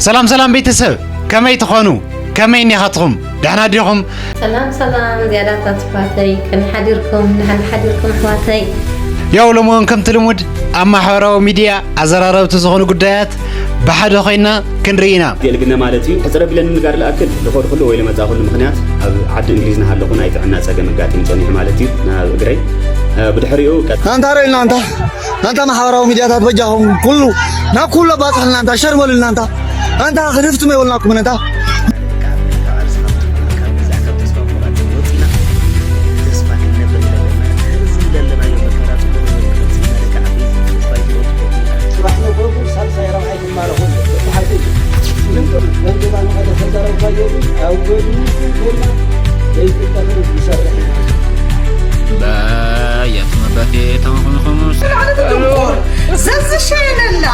ሰላም ሰላም ቤተሰብ፣ ከመይ ትኾኑ? ከመይ እኒኻትኹም? ደሕና ዲኹም? ሰላም ሰላም ዝያዳታት ኣሕዋተይ፣ ከመይ ሓዲርኩም? ደሓን ሓዲርኩም ኣሕዋተይ? ያው ሎሚ እውን ከምቲ ልሙድ ኣብ ማሕበራዊ ሚድያ ኣዘራረብቲ ዝኾኑ ጉዳያት ብሓደ ኮይና ክንርኢ ኢና። ገልግነ ማለት እዩ። ሕፅር ኣቢለ ንምንጋር ዝኣክል፣ ዝኸድኩሉ ወይ ዝመፃእኩሉ ምኽንያት ኣብ ዓዲ እንግሊዝ እናሃለኹ ናይ ጥዕና ፀገም ኣጋጢሙ ፀኒሑ ማለት እዩ፣ ናብ እግረይ። እ፣ ብድሕሪኡ ቀጥ- ኣንታ ርእልና ኣንታ ኣንታ ማሕበራዊ ሚድያታት በጃኹም ኩሉ ናብ ኩሉ ኣባፅሕልና ኣንታ ሸር በሉልና ኣንታ ኣንታ ክንፍትም የብልናኩምን ኣንታ ዘዝሸየነላ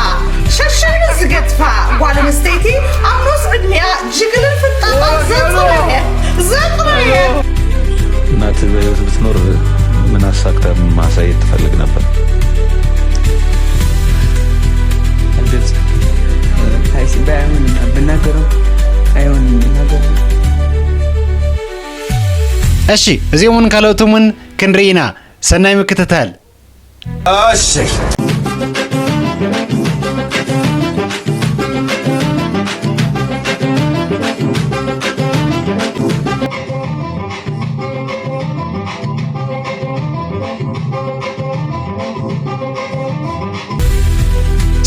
ሸሸይኑ ዝገድፋ ጓል ኣንስተይቲ ኣብ ንኡስ ዕድሚኣ ጅግንን ፍጣጣን ዘጽረየት ዘጥረየት እናት በህይወት ብትኖር ምናሳ ክታብ ማሳየት ትፈልግ ነበር። ግልጽ ታይሲ ባይ ኣይሆንም ብናገሮም ኣይሆንም ብናገሮም እሺ፣ እዚኦም እውን ካልኦትም እውን ክንርኢ ኢና። ሰናይ ምክትታል። እሺ።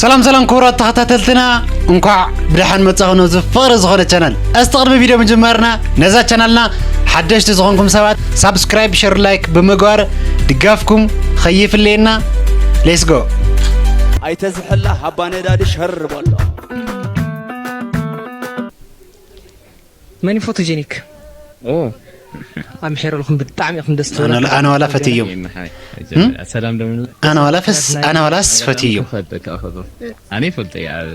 ሰላም ሰላም ክቡራት ተኸታተልትና፣ እንኳዕ ብደሓን መጻኹም ነዚ ፍቕሪ ዝኾነ ቻናል። እስቲ ቅድሚ ቪድዮ ምጅማርና ነዛ ቻናልና ሓደሽቲ ዝኾንኩም ሰባት ሳብስክራይብ፣ ሸር፣ ላይክ ብምግባር ድጋፍኩም ኸይፍለየና። ሌትስ ጎ። ኣይተዝሕላ ሃባ ነዳዲ ሸር በሎ። መን እዩ ፎቶጀኒክ? ኣምሒረልኩም ብጣዕሚ ኢኹም ደስ ኣነ ኣነ ዋላ ፈትዮም ሰላም ደምለ ኣነ ዋላ ፈስ ኣነ ዋላስ ፈትዮም ፈልጠካ ከቶ ኣነ ይፈልጠ ኣብ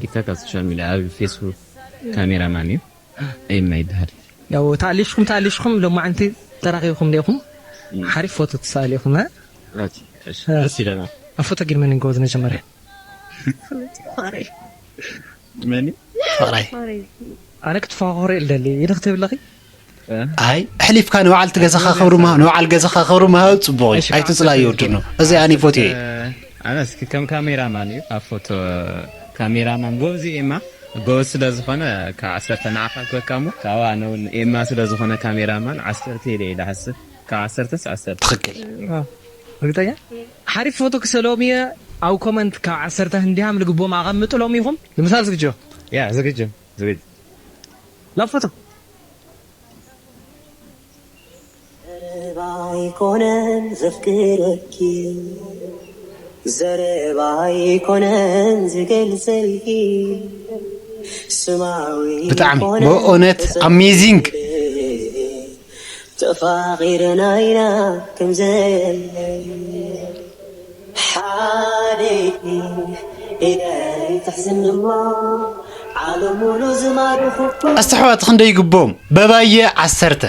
ቲክቶክ ኣብ ሶሻል ሚድያ ኣብ ፌስቡክ ካሜራማን እዩ ኤማ ይበሃል ያው ተኣሊሽኩም ተኣሊሽኩም ሎማዓንቲ ተራኺብኩም ዲኹም ሓሪፍ ፎቶ ትሰኣል ኢኹም እ? ራቲ እሺ ደስ ይለና ኣብ ፎቶ ግን መን ንጎዝ መጀመርያ መን ፍቕራይ ኣነ ክትፈኻኸሮ እየ ልደሊ ኢደ ክትብለኺ ኣይ ኣሕሊፍካ ንበዓልቲ ገዛኻ ክብሪ ምሃብ ንበዓል ገዛኻ ክብሪ ምሃብ ፅቡቕ እዩ ኣይትፅላዮ ወድኖ እዚ ኣነ ይፎትዮ እየ ኣነ እስኪ ከም ካሜራማን እዩ ኣብ ፎቶ ካሜራማን ጎብዚ ኤማ ጎበዝ ስለ ዝኾነ ካብ ዓሰርተ ንዓኻ ክበካ እሞ ካብኡ ኣነ እውን ኤማ ስለ ዝኾነ ካሜራማን ዓሰርተ ኢለ ኢለ ሓስብ ካብ ዓሰርተስ ዓሰርተ ትኽክል ርግጠኛ ሓሪፍ ፎቶ ክሰሎም እየ ኣብ ኮመንት ካብ ዓሰርተ ህንዲሃም ልግቦም ኣቐምጥሎም ኢኹም ንምሳል ዝግጆ ያ ዝግጆ ዝግጆ ናብ ፎቶ ዘረባ ኣይኮነን ዘፍቅረኪ ዘረባ ኣይኮነን ዝገልጸልኪ ስማዊ ብጣዕሚ ብእውነት ኣሜዚንግ ተፋቒርና ኢና ከም ዘየለ ሓደ ኢደይ ትሕዝኒ እሞ ዓለም ሙሉ ዝማርኹ ኣስተሕዋት ክንደይ ይግብኦም በባየ ዓሰርተ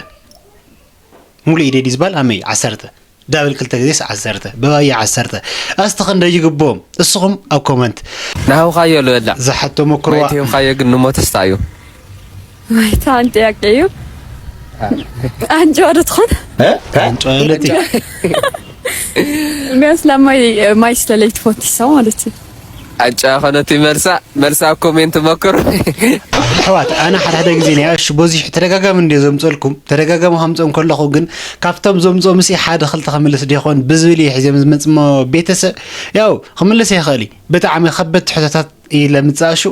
ሙሉ ኢደይ ድዩ ዝበሃል ኣመይ ዓሰርተ ዳብል ክልተ ግዜስ ዓሰርተ በባየ ዓሰርተ ኣስቲ ክንደይ ይግብኦም እስኹም ኣብ ኮመንት ናህውኻዮ ልበላ ዝሓቶ መክርዋ ማይቲ ህውኻዮ ግን ንሞትስ እዩ ማይታ አንጥያቄ እዩ ኣንጭዋ ዶ ትኾን ኣንጭዋ ለቲ ሚያስ ላማይ ማይ ስለለይ ትፈትሳ ማለት እዩ ኣንጫ ኾነት መልሳ መልሳ ኣብ ኮሜንት መክሩ ኣሕዋት ኣነ ሓደ ሓደ ግዜ ናይ ኣሹ በዚሑ ተደጋጋሚ እንዲ ዘምፀልኩም ተደጋጋሚ ከምፅኦም ከለኹ ግን ካብቶም ዘምፅኦም ሲ ሓደ ክልተ ክምልስ ዲኾን ብዝብል እዩ ሒዘም ዝመፅሞ ቤተሰብ ያው ክምልስ ይኽእል እዩ ብጣዕሚ ከበድቲ ሕቶታት እዩ ለምፅእ ኣሹ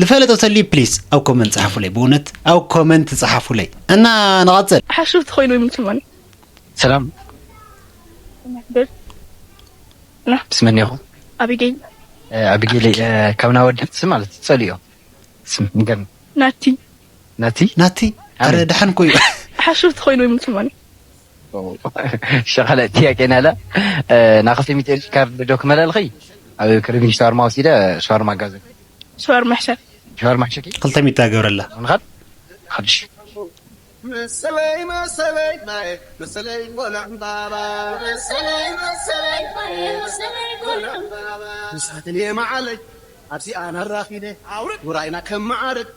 ልፈለጦ ተልዩ ፕሊስ ኣብ ኮመንት ፀሓፉለይ ብእውነት ኣብ ኮመንት ፀሓፉለይ እና ንቐፅል ሓሹ ተኾይኑ ይምልስማኒ ሰላም ብል ብስመኒ ኢኹም ኣቢጌል ኣቢጌል ካብ ናወድት ማለት ፀልዮ ስም ንገርኒ ናቲ ናቲ ናቲ ኣረ ደሓን ኮዩ ሓሹ ተኾይኑ ይምልስማኒ ሸኸለ ጥያቄ ናላ ናኸፍቲ ሚቴል ካርድ ዶ ክመላልኸይ ኣብ ክሪሚሽ ሻርማ ወሲደ ሻርማ ጋዘ ሸዋር መሕሸር ሻርማ ሕሸኪ ክልተ ሚታ ገብረላ ምንኻድ ሓድሽ መሰለይ መሰለይ ማየ መሰለይ ቆልዕ እምባባ መሰለይ መሰለይ ማየ መሰለይ ቆልዕ እምባባ ንሳትን የመዓለይ ኣብዚ ኣነ ኣራኺነ ውራይና ከም መዓርግ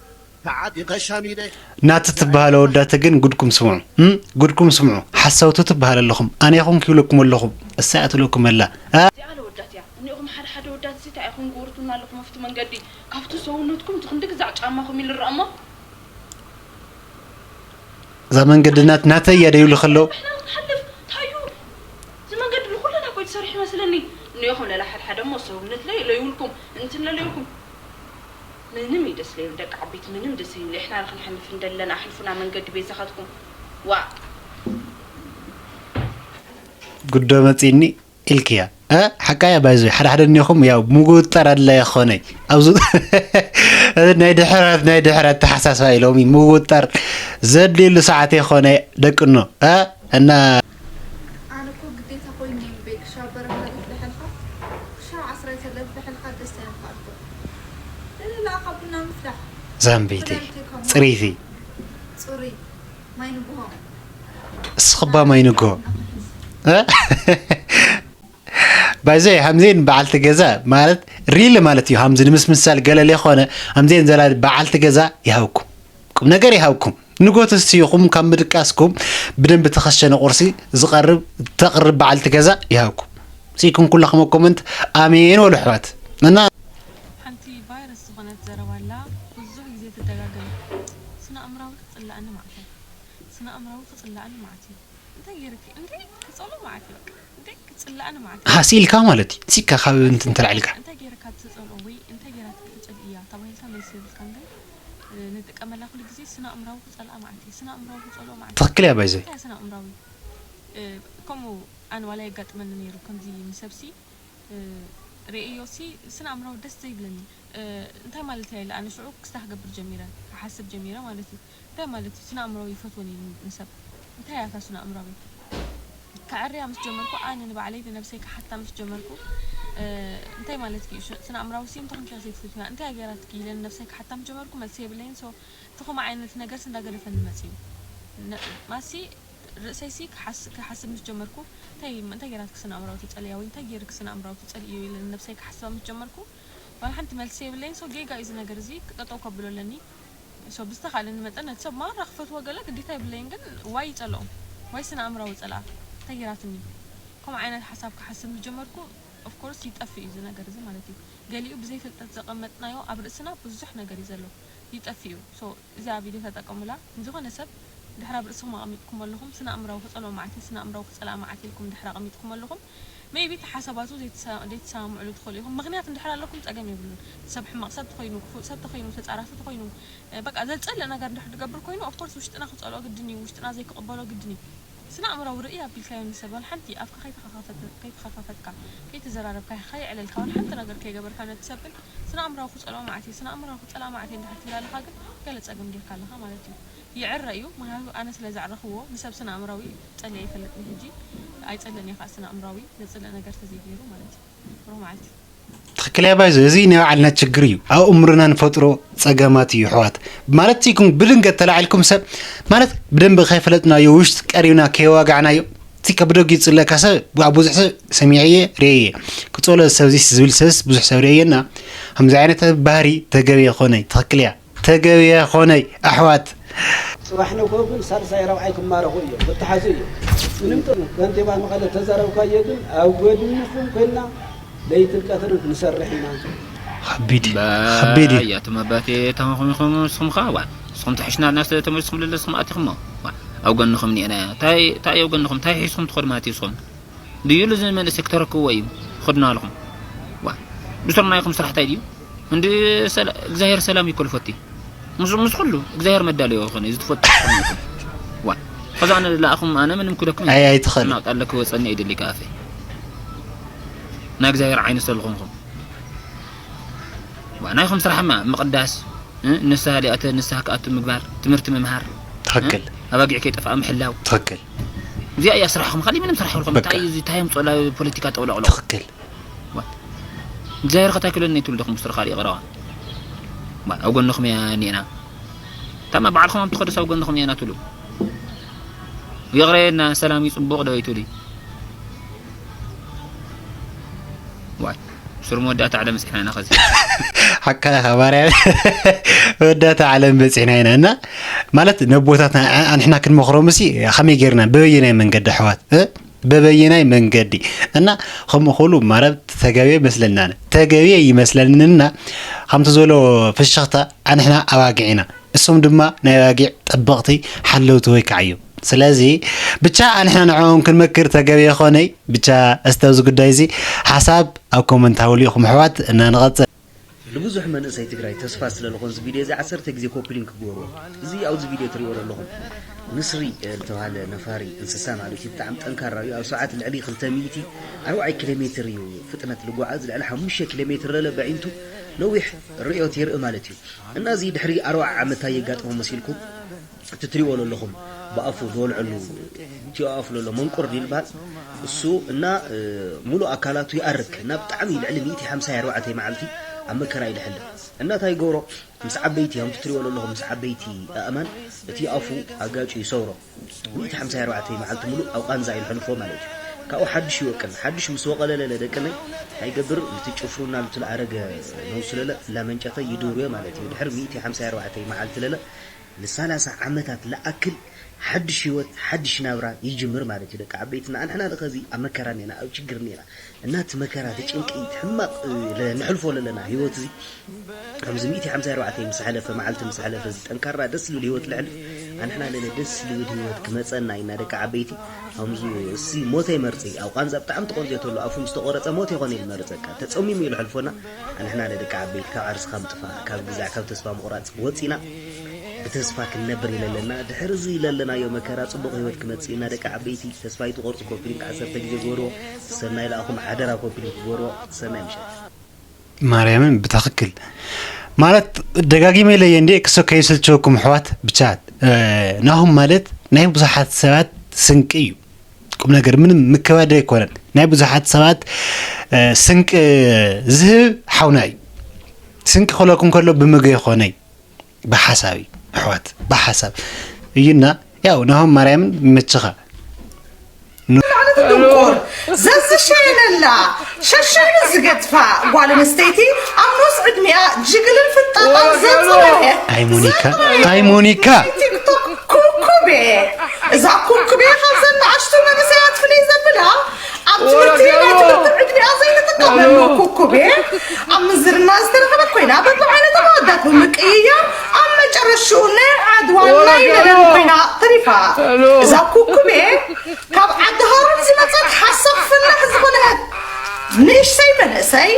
ተዓጢቐ ሻሚደ። ናቲ ትበሃል ኣወዳት ግን ጉድኩም ስምዑ፣ እም? ጉድኩም ስምዑ። ሓሰውቲ ትበሃል ኣለኹም። ኣነ ይኹን ክብለኩም ኣለኹም። እሳ እያ ትብለኩም ኣላ። እ? እዚኣ ለወዳት እያ። እኒኦም ሓደ ሓደ ወዳት እዚ እንታይ ኢኹም ግበርቱና ኣለኹም ኣብቲ መንገዲ። ካብቲ ሰውነትኩም እቲ ክንዲ ግዛዕ ጫማኹም ይልረኣሞ። እዛ መንገዲ ናት-፣ ናተይ እያ ደይብሉ ከለዉ። ንሕና ንሓልፍ፣ ታዩ? እዚ መንገዲ ንኹልና እኮ እዩ ተሰሪሑ መስለኒ። እኒኦኹም ለላ ሓድሓደ እሞ ሰውነት ለይ-፣ ለይብልኩም፣ እንትን ለለይብልኩም። ምንም እዩ ደስ ለይብል ደቂ ዓበይቲ፣ ምንም ደስ ይብል። እሕና ክንሓልፍ እንደለና ኣሕልፉና መንገዲ ቤዛኻትኩም። ዋ። ጉዶ መጺኒ ኢልክያ። እ? ሓቃያ ባይዞ፣ ሓደ ሓደ እኒኹም ያው ምውጣር ኣድላይ ኾነ። ኣብዚ ናይ ድሕረት፣ ናይ ድሕረት ተሓሳስባ ኢሎም ምውጣር ዘድልየሉ ሰዓት የኾነ ደቅኖ። እ? እና ኣነ እኮ ግዴታ ኮይኒ እምበይ ክሻብ በረኻ ዝፍልሐልካ፣ ክሻብ ዓስራ ይተለፍልሐልካ ደስታ የምሃልኩ። ለለኣኻ ቡና ምፍላሕ። ዛምቤቲ፣ ክዳን ቴካሞ። ጽሪቲ። ጽሩይ። ማይ ንግሆ። እስኽባ ማይ ንግሆ። እ? ባይዘ፣ ሃምዜን በዓልቲ ገዛ ማለት ሪል ማለት እዩ። ሃምዚ ንምስምሳል ገለል የኾነ፣ ሃምዜን ዘላ በዓልቲ ገዛ ይሃብኩም። ቁም ነገር ይሃብኩም። ንጎ ተስትይኹም ካብ ምድቃስኩም ብደንቢ ተኸሸነ ቁርሲ ዝቐርብ፣ ተቕርብ በዓልቲ ገዛ ይሃብኩም። ሲኩም ኩላኹም ኣብ ኮመንት ኣሜን በሉ ኣሕዋት። እና ሓንቲ ቫይረስ ዝኾነት ዘረባ ኣላ፣ ብዙሕ ግዜ ትደጋገም። ስነ ኣእምራዊ ክጽላእኒ መዓት እዩ። ስነ ኣእምራዊ ክጽላእኒ መዓት እዩ። እንታይ ገይርኪ? እንታይ ክጸልኦ መዓት እዩ በቃ። እንታይ ክጽላእኒ መዓት እዩ። ሃስ ኢልካ ማለት እዩ። ሲካ ካብ እንትን ተላዒልካ። እንታይ ገይርካ ትጸልኦ ወይ እንታይ ገይራትኪ ትጸልእያ ተባሂልካ መልሲ የብልካን ግን፣ እ፣ ንጥቀመላ ኩሉ ግዜ ስነ ኣእምራዊ ክጸልኣ መዓት እዩ። ስነ ኣእምራዊ ክጸልኦ መዓት እዩ። ትኽክል እያ ባይዘይ። እንታይ ስነ ኣእምራዊ? እ፣ ከምኡ ኣነ ዋላ የጋጥመኒ ነይሩ ከምዚ ንሰብሲ እ፣ ርእዮሲ ስነ ኣእምራዊ ደስ ዘይብለኒ። እ፣ እንታይ ማለት እያ ኢለ ኣነ ሽዑ ክስታ ክገብር ጀሚረ፣ ክሓስብ ጀሚረ ማለት እዩ። እንታይ ማለት እዩ? ስነ ኣእምራዊ ይፈትወን እዩ ንሰብ። እንታይ እያ እታ ስነ ኣእምራዊ? ከዐርያ ምስ ጀመርኩ፣ ኣነ ንባዕለይ ንነብሰይ ክሓታ ምስ ጀመርኩ፣ እ፣ እንታይ ማለት እዩ? ሽ-፣ ስነ ኣእምራዊ ሲ እንታይ ኮንኪ ዘይትፈትውያ? እንታይ እያ ገይራትኪ? ኢለ ንነብሰይ ክሓታ ምስ ጀመርኩ፣ መልሲ የብለይን። ሶ፣ እቲ ከምኡ ዓይነት ነገርሲ እንዳገደፈኒ መጺኡ። ነ-፣ ማሲ ርእሰይሲ ክሓስ-፣ ክሓስብ ምስ ጀመርኩ፣ እንታይ፣ እንታይ ገይራትኪ ስነ ኣእምራዊ ትጸልያ ወይ እንታይ ገይርኪ ስነ ኣእምራዊ ትጸልእዮ ኢለ ንነብሰይ ክሓስባ ምስ ጀመርኩ፣ ዋላ ሓንቲ መልሲ የብለይን። ሶ ጌጋ እዩ እዚ ነገር እዚ፣ ጠጠው ከብሎ ኣለኒ። ሶ ብዝተኻእለኒ መጠን ነቲ ሰብ ማራ ክፈትዎ ገለ ግዴታ የብለይን፣ ግን ዋይ ይጸልኦ፣ ዋይ ስነ ኣእምራዊ ጸልኣ፣ እንታይ ገይራትኒ? ከምኡ ዓይነት ሓሳብ ክሓስብ ምስ ጀመርኩ፣ ኦፍ ኮርስ ይጠፍእ እዩ እዚ ነገር እዚ ማለት እዩ። ገሊኡ ብዘይ ፍልጠት ዘቐመጥናዮ ኣብ ርእስና ብዙሕ ነገር እዩ ዘሎ፣ ይጠፍእ እዩ። ሶ እዛ ቪድዮ ተጠቀሙላ። ንዝኾነ ሰብ ድሕር ኣብ ርእስኹም ኣቐሚጥኩም ኣለኹም፣ ስነ ኣእምራዊ ክጸልኦ መዓት እየ፣ ስነ ኣእምራዊ ክጸልኣ መዓት እየ ኢልኩም ድሕር ኣቐሚጥኩም ኣለኹም፣ ሜይቢ እቲ ሓሳባቱ ዘይትሰ-፣ ዘይትሰማምዕሉ ትኽእሉ ኢኹም። ምኽንያት እንድሕር ኣለኩም ጸገም የብሉን። ሰብ ሕማቕ ሰብ ተኾይኑ፣ ክፉእ ሰብ ተኾይኑ፣ ተጻራፊ ተኾይኑ፣ እ፣ በቃ ዘጸልእ ነገር እንድሕር ዝገብር ኮይኑ፣ ኦፍ ኮርስ ውሽጥና ክጸልኦ ግድን እዩ፣ ውሽጥና ዘይክቕበሎ ግድን እዩ። ስነ ኣእምራዊ ርእይ ኣቢልካዮ ንሰብ ዋላ ሓንቲ ኣፍካ ከይተኸፋፈት-፣ ከይተኸፋፈትካ፣ ከይተዘራረብካ፣ ከየዕለልካ፣ ዋላ ሓንቲ ነገር ከይገበርካ ነቲ ሰብ ግን ስነ ኣእምራዊ ክጸልኦ መዓት እየ፣ ስነ ኣእምራዊ ክጸልኣ መዓት እየ እንድሕር ትብል ኣለኻ ግን ገለ ጸገም ጌርካ ኣለኻ ማለት እዩ። ይዕረ እዩ፣ ምኽንያቱ ኣነ ስለ ዘዕረኽዎ ንሰብ ስነ ኣእምራዊ ጸልየ ኣይፈልጥን፣ ሕጂ ኣይጸልእን እየ ከዓ ስነ ኣእምራዊ ዘጽልእ ነገር ተዘይገይሩ ማለት እዩ። ብሩኽ መዓልቲ። ትኽክል እያ ባይዞ፣ እዚ ናይ ባዕልና ችግር እዩ። ኣብ እምሮና ንፈጥሮ ጸገማት እዩ ኣሕዋት። ማለት ሲኩም ብድንገት ተላዒልኩም ሰብ ማለት ብደንቢ ከይፈለጥናዮ ውሽጢ ቀሪብና ከየዋጋዕናዮ እቲ ከብደጊ ዝጽለካ ሰብ ኣብ ብዙሕ ሰብ ሰሚዐየ ርእየ። ክጸሎ ሰብዚ ዝብል ሰብስ ብዙሕ ሰብ ርእየና። ከምዚ ዓይነት ባህሪ ተገቢ ኣይኮነይ። ትኽክል እያ። ተገቢ ኣይኮነይ ኣሕዋት። ጽባሕ ንግሆ ግን ሳልሳይ ራብዓይ ክማረኹ እዮም፣ ክተሓዙ እዮም። ምንም ጥር ከንቲባ መቐለ ተዛረብካዮ ግን ኣብ ጎድንኹም ኮይንና ለይትን ቀትርን ክንሰርሕ ኢና። ከቢድ እዩ፣ ከቢድ እዩ። ኣያ እቶም ኣባቴ ተማኹም ኢኹም ንስኹም ኸዓ ዋ ንስኹም ተሒሽና ናስ ተመልስኹም ለለስኹም ኣቲኹሞ ዋ ኣብ ጎንኹም ኒኤና። ታይ ታይ ኣብ ጎንኹም ታይ ሒዝኹም ትኸዱ ማለት እዩ ንስኹም? ድዩ እዚ መንእሰይ ክተረክብዎ እዩ ትኸዱ ናባልኹም? ዋ ብስርናይኹም ስራሕ ታይ ድዩ? እንዲ ሰላ-፣ እግዚኣብሔር ሰላም እዩ እኮ ዝፈቲ። ምስ፣ ምስ ኩሉ እግዚኣብሔር መዳለዊ ይኾነ እዩ ዝትፈቱ። ዋ። ከዛ ኣነ ለኣኹም ኣነ ምንም ክደኩም ኣይ፣ ኣይትኽእል። ናውጣ ኣለክ ወፀኒ ኣይደሊ ከኣፈ። ናይ እግዚኣብሔር ዓይኒ ስለዝኾንኩም። ዋ፣ ናይኹም ስራሕማ ምቕዳስ፣ እ፣ ንስሃ ሊኣተ፣ ንስሃ ክኣቱ ምግባር፣ ትምህርቲ ምምሃር፣ ትኽክል። እ፣ ኣባጊዕ ከይጠፍኣ ምሕላው። ትኽክል። እዚኣ እያ ስራሕኹም፣ ካሊእ ምንም ስራሕ የብልኩም። በቃ። እንታይ እዩ እዚ? እንታይ የምፅኡላ ፖለቲካ ጠውለቕለቕ? ትኽክል። ዋ። እግዚኣብሔር ከታኪለኒ ትብሉ ዲኹም ብስርኻ ሪኢ ቀረባ። ዋ፣ ኣብ ጎንኹም እያ እኒኤና። ታማ ባዕልኹም ኣብ ትኸዱስ ኣብ ጎንኹም እኒኤና ትብሉ። ይቕረየና፣ ሰላም እዩ ጽቡቕ ዶ ይትብሉ? ዋ። ሱር መወዳእታ ዓለም በፂሕና ኢና። ከዚ ሓካ ኢኻ ማርያም። መወዳእታ ዓለም በፂሕና ኢና። እና ማለት ነቦታትና ኣንሕና ክንመኽሮም ሲ ከመይ ጌርና በበየናይ መንገዲ ኣሕዋት እ? በበየናይ መንገዲ እና ከምኡ ክሉ ማረብ ተገቢ ይመስለና ተገቢ ይመስለንና። ከምቲ ዘሎ ፍሽኽታ ኣንሕና ኣባጊዕ ኢና፣ እሶም ድማ ናይ ኣባጊዕ ጠበቕቲ ሓለውቲ ወይ ከዓ እዮም። ስለዚ ብቻ ኣንሕና ንዕኦም ክንመክር ተገቢ ይኾነይ። ብቻ እስቲ ኣብዚ ጉዳይ እዚ ሓሳብ ኣብ ኮመንት ሃውልኹም ኣሕዋት እና ንቐፅል። ንብዙሕ መንእሰይ ትግራይ ተስፋ ስለልኾን እዚ ቪድዮ እዚ ዓሰርተ ግዜ ኮፒ ሊንክ ክገብርዎ። እዚ ኣብዚ ቪድዮ ትሪእዎ ዘለኹም ንስሪ ዝተባሃለ ነፋሪ እንስሳ ማለት እዩ። ብጣዕሚ ጠንካራ እዩ። ኣብ ሰዓት ልዕሊ ክልተ ሚእቲ ኣርባዕተ ኪሎ ሜትር እዩ ፍጥነት ልጓዓዝ። ልዕሊ ሓሙሽተ ኪሎ ሜትር ለለ በዒንቱ ነዊሕ ርእዮት የርኢ ማለት እዩ። እና እዚ ድሕሪ ኣርባዓ ዓመት እንታይ የጋጥሞ መሲልኩም? እቲ ትሪእዎ ዘለኹም ብኣፉ ዝበልዐሉ እቲ ኣፉ ዘሎ መንቁር ድዩ ዝበሃል እሱ እና ሙሉእ ኣካላቱ ይኣርግ እና ብጣዕሚ ልዕሊ ሚእቲ ሓምሳ ኣርባዕተ መዓልቲ ኣብ መከራ እዩ ዝሕልፍ። እና እንታይ ይገብሮ? ምስ ዓበይቲ ከምቲ ትሪእዎ ዘለኹም ምስ ዓበይቲ ኣእማን እቲ ኣፉ ኣጋጩ ይሰብሮ። ሚእቲ ሓምሳ ኣርባዕተ መዓልቲ ሙሉእ ኣብ ቃንዛ እዩ ዝሕልፎ ማለት እዩ። ካብኡ ሓድሽ ይወቅል። ሓድሽ ምስ ወቀለለለ ደቅነይ እንታይ ይገብር? ነቲ ጭፍሩና ልቱ ዝኣረገ ነውስለለ ላመንጨተ ይድርብዮ ማለት እዩ። ድሕሪ ሚእቲ ሓምሳ ኣርባዕተ መዓልቲ ለለ ንሰላሳ ዓመታት ለኣክል ሓድሽ ህይወት ሓድሽ ናብራ ይጅምር ማለት እዩ። ደቂ ዓበይትና ኣንሕና ንኸዚ ኣብ መከራ እኒና ኣብ ችግር እኒና እና እቲ መከራ እቲ ጭንቂ እቲ ሕማቕ ንሕልፎ ለለና ህይወት እዚ ከምዚ ሚእቲ ሓምሳ ኣርባዕተ ምስ ሓለፈ መዓልቲ ምስ ሓለፈ እዚ ጠንካራ ደስ ዝብል ህይወት ልሕልፍ ኣንሕና ለለ ደስ ዝብል ህይወት ክመፀና ኢና ደቂ ዓበይቲ። ከምዚ እሲ ሞተ ይመርፂ ኣብ ቃንዛ ብጣዕሚ ተቆርዜ ተሎ ኣፉ ምስ ተቆረፀ ሞት ይኾነ ይመርፀካ ተፀሚሙ እዩ ልሕልፎና። ኣንሕና ለደቂ ዓበይቲ ካብ ዓርስኻ ምጥፋእ ካብ ግዛዕ ካብ ተስፋ ምቑራፅ ወፂና ብተስፋ ክንነብር ኢለለና ድሕሪ እዚ ኢለለናዮ መከራ ፅቡቕ ህይወት ክመፅእ ኢና ደቂ ዓበይቲ ተስፋ ይትቆርፁ ኮፒሊንክ ዓሰርተ ግዜ ግበርዎ። ሰናይ ለኣኹም ሓደራ ኮፒሊንክ ግበርዎ። ሰናይ ምሸት። ማርያምን ብትኽክል ማለት ደጋጊመ ኢለየ እንዴ ክሶ ከይስልቸወኩም ኣሕዋት ብቻ ናሆም ማለት ናይ ብዙሓት ሰባት ስንቂ እዩ። ቁም ነገር ምንም ምክባድ ኣይኮነን። ናይ ብዙሓት ሰባት ስንቂ ዝህብ ሓውና እዩ። ስንቂ ክለኩም ከሎ ብምገ ይኾነይ ብሓሳብ እዩ ኣሕዋት ብሓሳብ እዩና። ያው ናሆም ማርያምን ይመችኻ። ማለት ድንቁር ዘዝሸየለላ ሸሻይነ ዝገድፋ ጓል ኣንስተይቲ ኣብ ኖስ ዕድሚኣ ጅግልን ፍጣጣን ዘንጽረየ ኣይ ሞኒካ ኣይ ሞኒካ ቲክቶክ ኩኩቤ እዛ ኩኩቤ ካብዘን ንኣሽቱ መንእሰያት ፍልይ ዘብላ ኣብ ትምህርቲ ናይ ትምህርቲ ዕድሚኣ ዘይትጥቀመሉ ኩኩቤ ኣብ ምንዝርና ዝተረኸበት ኮይና በብዓይነታ መወዳት ብምቅይያር ኣብ መጨረሽኡ ናይ ዓድዋ ናይ ለለን ኮይና ተሪፋ። እዛ ኩኩቤ ካብ ዓዲ ሃሩን ዝመፀት ሓሳብ ፈላሕ ዝኾነት ንእሽተይ መንእሰይ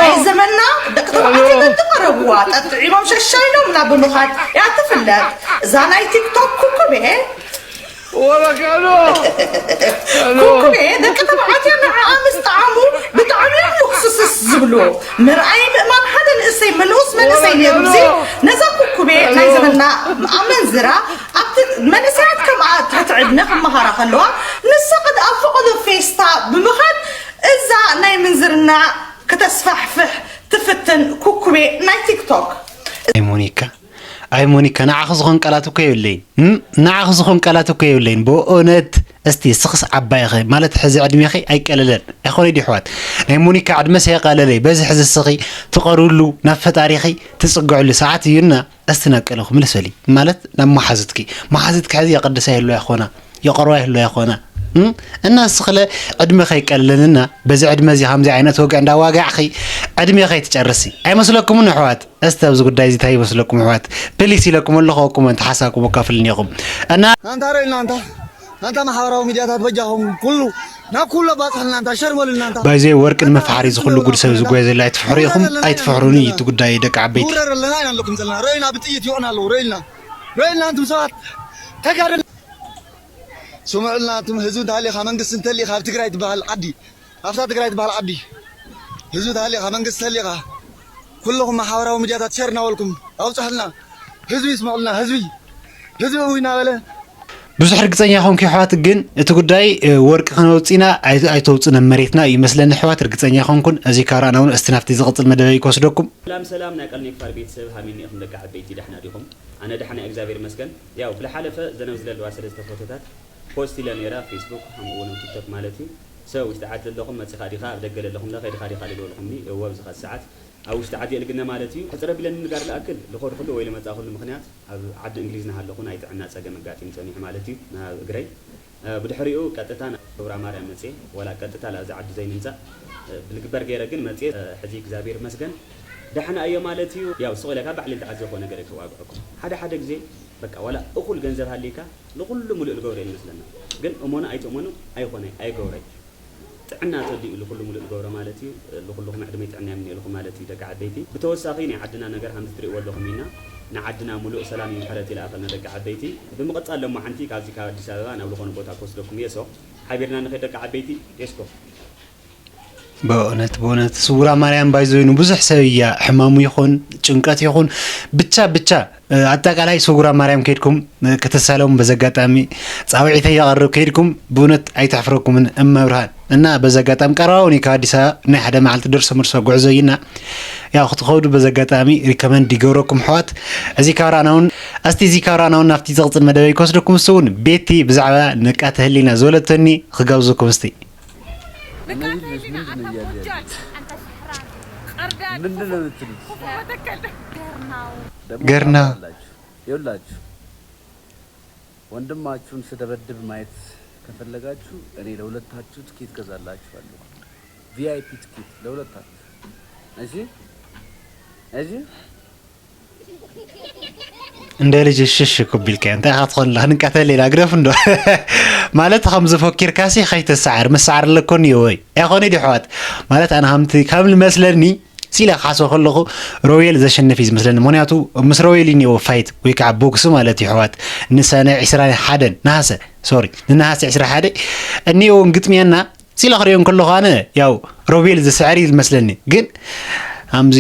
ናይ ዘመንና ደቂ ተባዕትዮ በብቐረብዋ ጠጥዒሞም ሸሻይኖምላ ብምኻድ እያ ትፍለጥ። እዛ ናይ ቲክቶክ ኩኩቤ ኩኩቤ ደቂ ተባዕትዮ ንዓኣ ምስ ጠዓሙ ብጣዕሚ እዮም ምኽስስስ ዝብሉ። ምርኣይ ምእማን ሓደ ንእሰይ ምንኡስ መንእሰይ ነይሩ እዚ ነዛ ኩኩቤ ናይ ዘመንና ኣመንዝራ ኣብቲ መንእሰያት ከምኣ ትሕቲ ዕድመ ክመሃራ ከለዋ ንሳ ቅድ ኣብ ፈቐዶ ፌስታ ብምኻድ እዛ ናይ ምንዝርና ክተስፋሕፍሕ ትፍትን ኩኩቤ ናይ ቲክቶክ። ኣይ ሞኒካ ኣይ ሞኒካ ንዓኺ ዝኾን ቃላት እኮ የብለይን። ንዓኺ ዝኾን ቃላት እኮ የብለይን ብእውነት። እስቲ ስኽስ ዓባይኸ ማለት ሕዚ ዕድሜኺ ኣይቀለለን ኣይኮነ ዲ ኣሕዋት ናይ ሞኒካ ዕድመስ የቐለለይ በዚ ሕዚ ስኺ ትቐርብሉ ናብ ፈጣሪኺ ትፅግዕሉ ሰዓት እዩና። እስቲ ናብ ቀለኹ ምልስ በሊ ማለት ናብ መሓዝትኪ መሓዝትኪ ሕዚ የቐድሳ የህልዋ ይኾና የቐርባ ይህልዋ ይኾና። እና እስኽለ ዕድመ ከይቀለለንና በዚ ዕድመ እዚ ከምዚ ዓይነት ወግዕ እንዳዋጋዕኺ ዕድሜ ከይትጨርሲ ኣይመስለኩምን ኣሕዋት? እስቲ ኣብዚ ጉዳይ እዚ እንታይ ይመስለኩም ኣሕዋት? ፕሊስ ኢለኩም ኣለኹ ኮመንት ሓሳብኩም ኣካፍልኒ ኢኹም። እና ኣንታ ርእይልና ኣንታ ኣንታ ማሕበራዊ ሚድያታት በጃኹም ኩሉ ናብ ኩሉ ኣባፅሕልና ኣንታ ሸር በሉልና ኣንታ ባይዘይ ወርቂ ንመፍሓሪ እዚ ኩሉ ጉድ ሰብ ዝጎየ ዘሎ ኣይትፍሕሩ ኢኹም ኣይትፍሕሩኒ እዩ እቲ ጉዳይ ደቂ ዓበይቲ። ንውረር ኣለና ኢና ኣለኩም ዘለና ርእይና ብጥይት ይወቕና ኣለዉ ርእይልና ርእይልና ኣንቱም ሰባት ተጋደል ስምዑልና ኣንቱም ህዝቢ እንተሃሊኻ መንግስቲ እንተሊኻ ኣብ ትግራይ ትበሃል ዓዲ ኣብታ ትግራይ ትበሃል ዓዲ ህዝቢ ተሃሊኻ መንግስቲ ተሊኻ ኩልኹም ማሕበራዊ ሚድያታት ሸር እናበልኩም ኣውፅሕልና ህዝቢ ይስምዑልና ህዝቢ ህዝቢ እው እናበለ ብዙሕ ርግፀኛ ኮንኩ ኣሕዋት ግን እቲ ጉዳይ ወርቂ ክነውፅና ኣይተውፅነ መሬትና እዩ መስለኒ ኣሕዋት ርግፀኛ ኮንኩን እዚ ካራና እውን እስቲ ናብቲ ዝቕፅል መደበይ ክወስደኩም ሰላም ሰላም ናይ ቀልኒ ክፋል ቤተሰብ ሃሚኒ ኢኹም ደቂ ዓበይቲ ዳሕና ዲኹም ኣነ ዳሕና እግዚኣብሔር ይመስገን ያው ብልሓለፈ ዘነብ ዝለለዋ ሰለስተ ፎቶታት ፖስት ኢለ ነይረ ኣብ ፌስቡክ ከምኡ እውን ኣብ ቲክቶክ ማለት እዩ ሰብ ውሽጢ ዓዲ ዘለኹም መጺኻ ዲኻ ኣብ ደገ ዘለኹም ለ ከይድኻ ዲኻ ልበልኹምኒ እወ ኣብዚ ኸዚ ሰዓት ኣብ ውሽጢ ዓዲ እየ ልግነ ማለት እዩ። ሕጽር ኣቢለ ንምንጋር ልኣክል ልኸድኩሉ ወይ ልመጻእኩሉ ምኽንያት ኣብ ዓዲ እንግሊዝ ናሃለኹ ናይ ጥዕና ጸገም ኣጋጢሙ ጸኒሑ ማለት እዩ ናብ እግረይ። ብድሕሪኡ ቀጥታ ናብ ሰውራ ማርያም መጽየ ዋላ ቀጥታ ላዚ ዓዲ ዘይምምጻእ ብልግበር ገይረ ግን መጽየ። ሕዚ እግዚኣብሔር ይመስገን ደሕና እየ ማለት እዩ። ያው ስቕ ኢለ ካብ ባዕለይ ዝተዓዘብኩዎ ነገር እየ ከዋግዐኩም። ሓደ ሓደ ግዜ በቃ ዋላ እኹል ገንዘብ ሃልይካ ንኹሉ ሙሉእ ልገብሮ እየ ዝመስለና። ግን እመኑ ኣይትእመኑ ኣይኾነ ኣይገብረ እየ። ጥዕና ተዲኡ ልኹሉ ሙሉእ ልገብሮ ማለት እዩ። ልኹልኹም ዕድመይ ጥዕና የምንየልኩም ማለት እዩ ደቂ ዓበይቲ። ብተወሳኺ ናይ ዓድና ነገር ከምዚ ትሪእዎ ኣለኹም ኢና ንዓድና ሙሉእ ሰላም እዩ ምሕረት ይልኣኸልና ደቂ ዓበይቲ። ብምቕጻል ሎማዓንቲ ካብዚ ካብ ኣዲስ ኣበባ ናብ ልኾነ ቦታ ክወስደኩም እየ። ሶ ሓቢርና ንኸይድ ደቂ ዓበይቲ። ሌስኮ። በእውነት በእውነት ስውራ ማርያም ባይዘወይ ንብዙሕ ሰብ እያ ሕማሙ ይኹን ጭንቀት ይኹን ብቻ ብቻ ኣጠቃላይ ስውራ ማርያም ከይድኩም ክትሳለሙ በዚ ኣጋጣሚ ፃውዒተይ የቕርብ ከይድኩም ብእውነት ኣይተሕፍረኩምን እመብርሃን እና በዚ ኣጋጣሚ ቀረባ እውን ካብ ኣዲስ ኣበባ ናይ ሓደ መዓልቲ ደርሶ መልሶ ጉዕዞ እዩና ያው ክትኸዱ በዚ ኣጋጣሚ recommend ይገብረኩም ኣሕዋት እዚ ካብ ራእና እውን ኣስቲ እዚ ካብ ራእና እውን ናብቲ ዘቕፅል መደበይ ክወስደኩም እሱ እውን ቤቲ ብዛዕባ ንቃተ ህሊና ዝበለቶኒ ክጋብዘኩም እስቲ ንቃተ ህሊና ኣታ ፉጃል ኣታ ስሕራም ቀርዳድ ምንድን ነው የምትሉት? ኩፉ መተከል ገርናው ደግሞ ገርና ታውቃላችሁ። ይኸውላችሁ ወንድማችሁን ስደበድብ ማየት ከፈለጋችሁ እኔ ለሁለታችሁ ትኬት ገዛላችኋለሁ። ቪአይፒ ትኬት ለሁለታችሁ። እሺ እሺ እንደ ልጅ ሽሽ እኮ ቢልካ እንታይ ኢኻ ትኾንላ ንቀተል ኢላ ግደፍ እንዶ ማለት ከም ዝፎኪርካሲ ከይተሰዓር መሰዓር ኣለኮኒ ወይ ኣይኾነ ዲ ኣሕዋት ማለት ኣነ ከምቲ ከም ዝመስለኒ ሲለ ክሓስቦ ከለኹ ሮቤል ዘሸንፍ እዩ ዝመስለኒ ምክንያቱ ምስ ሮቤል እዩ እኒኦ ፋይት ወይ ከዓ ቦክስ ማለት እዩ ኣሕዋት ንሰነ ዕስራን ሓደን ነሃሰ ሶሪ ንነሃሰ ዕስራ ሓደ እኒኦ ግጥምያና ሲለ ክሪኦ እንከለኹ ኣነ ያው ሮቤል ዝስዕር እዩ ዝመስለኒ ግን ኣምዚ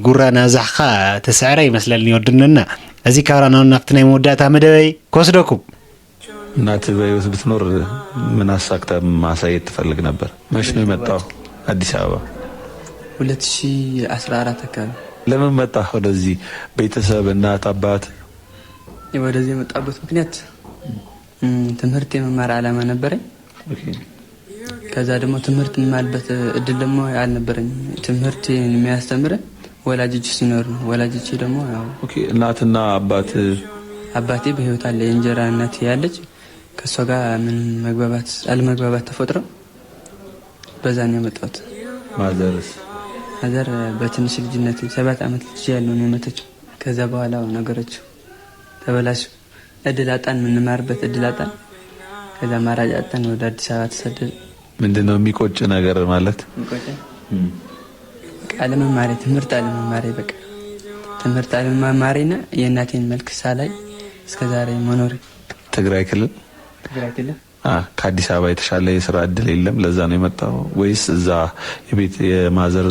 ጉራ ናብዛሕካ ተስዕረ ይመስለኒ ወድነና እዚ ካራ ናው ናብቲ ናይ መወዳእታ መደበይ ክወስደኩም እናትህ በህይወት ብትኖር ምን አሳክታ ማሳየት ትፈልግ ነበር? መች ነው የመጣው አዲስ አበባ? ሁለት ሺህ አስራ አራት አካባቢ ለምን መጣህ ወደዚህ? ቤተሰብ እናት አባት ወደዚህ የመጣበት ምክንያት ትምህርት የመማር አላማ ነበረኝ። ከዛ ደግሞ ትምህርት የምማርበት እድል ደግሞ አልነበረኝም። ትምህርት የሚያስተምር ወላጆች ሲኖር ነው። ወላጆች ደግሞ ያው እናትና አባት አባቴ በህይወት አለ። የእንጀራ እናት ያለች ከእሷ ጋር ምን መግባባት አለመግባባት ተፈጥሮ በዛ ነው የመጣሁት። ማዘርስ ማዘር በትንሽ ልጅነት ሰባት አመት ልጅ ያለው ነው የመተችው። ከዛ በኋላ ነገሮች ተበላሹ። እድል አጣን፣ የምንማርበት እድል አጣን። ከዛ አማራጭ አጣን፣ ወደ አዲስ አበባ ተሰደድን። ምንድን ነው የሚቆጭ ነገር ማለት? የሚቆጨኝ በቃ አለመማሬ፣ ትምህርት አለመማሬ፣ በቃ ትምህርት አለመማሬና የእናቴን መልክ ሳላይ እስከዛሬ መኖሬ። ትግራይ ክልል ትግራይ ክልል አ፣ ከአዲስ አበባ የተሻለ የስራ እድል የለም ለዛ ነው የመጣው ወይስ እዛ የቤት የማዘር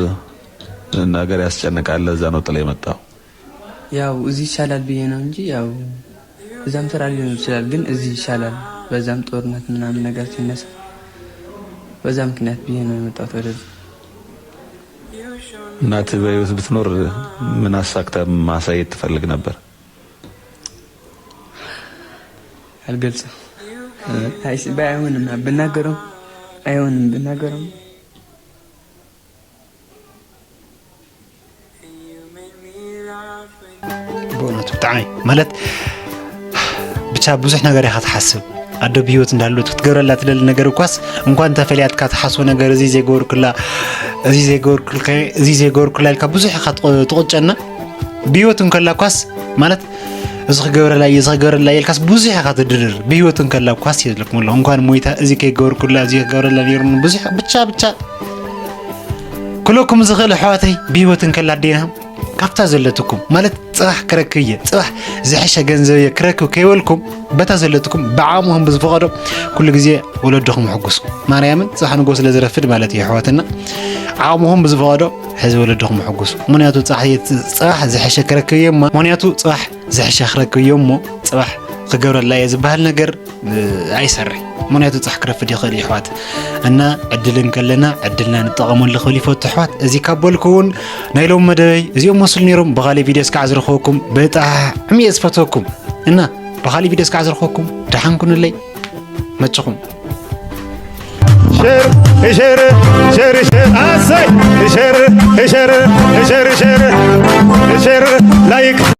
ነገር ያስጨንቃል ለዛ ነው ጥለህ የመጣኸው? ያው እዚህ ይሻላል ብዬ ነው እንጂ ያው እዛም ስራ ሊኖር ይችላል፣ ግን እዚህ ይሻላል። በዛም ጦርነት ምናምን ነገር ሲነሳ በዛ ምክንያት ብዬ ነው የመጣሁት ወደዚህ። እናትህ በህይወት ብትኖር ምን አሳክታ ማሳየት ትፈልግ ነበር? አልገልጽም። አይ ሲ- ባይ አይሆንም ብናገረው አይሆንም ብናገረው ብእውነቱ ብጣዕሚ ማለት ብቻ ብዙሕ ነገር ኢኻ ትሓስብ ኣዶ ብህይወት እንዳሉት ክትገብረላ ትደሊ ነገር እኳስ እንኳን ተፈልያትካ ትሓስቦ ነገር እዚ ዘይገበርኩላ እዚ ዘይገበርኩልካ እዚ ዘይገበርኩላ ኢልካ ብዙሕ ኢኻ ትቆ- ትቆጨና ብህይወት እንከላ እኳስ ማለት እዚ ክገብረላ እየ እዚ ክገብረላ እየ ኢልካስ ብዙሕ ኢኻ ትድርር ብህይወት እንከላ እኳስ የዝለኩም ኣለኹ እንኳን ሞይታ እዚ ከይገበርኩላ እዚ ክገብረላ ነይሩኒ ብዙሕ ብቻ ብቻ ክለኩም ዝኽእል ኣሕዋተይ ብህይወት እንከላ ኣዴና ካብታ ዘለትኩም ማለት ፅባሕ ክረክብ እየ ፅባሕ ዝሐሸ ገንዘብ እየ ክረክብ ከይበልኩም በታ ዘለትኩም ብዓቕምኹም ብዝፈቐዶ ኩሉ ግዜ ወለድኹም ሕጉሱ ማርያምን ፅባሕ ንጎ ስለ ዝረፍድ ማለት እዩ ኣሕዋትና ዓቕምኹም ብዝፈቐዶ ሕዚ ወለድኹም ሕጉሱ ምክንያቱ ፅባሕ ዝሐሸ ክረክብ እየ እማ ምክንያቱ ፅባሕ ዝሐሸ ክረክብ እየ እሞ ፅባሕ ክገብረላ እየ ዝበሃል ነገር ኣይሰርሕ ምክንያቱ ፃሕ ክረፍድ ይኽእል እዩ ኣሕዋት እና ዕድል እንከለና ዕድልና ንጠቐመሉ ክብል ይፈቱ ኣሕዋት እዚ ካብ በልኩ እውን ናይ ሎም መደበይ እዚኦም መስሉ ነይሮም ብኻሊእ ቪድዮ እስካዕ ዝረኽበኩም ብጣዕሚ እየ ዝፈትወኩም እና ብኻሊእ ቪድዮ እስካዕ ዝረኽበኩም ደሓን ኩኑለይ መችኹም ሸር ሸር ሸር ሸር ኣሰይ ሸር ሸር ሸር ሸር ሸር ላይክ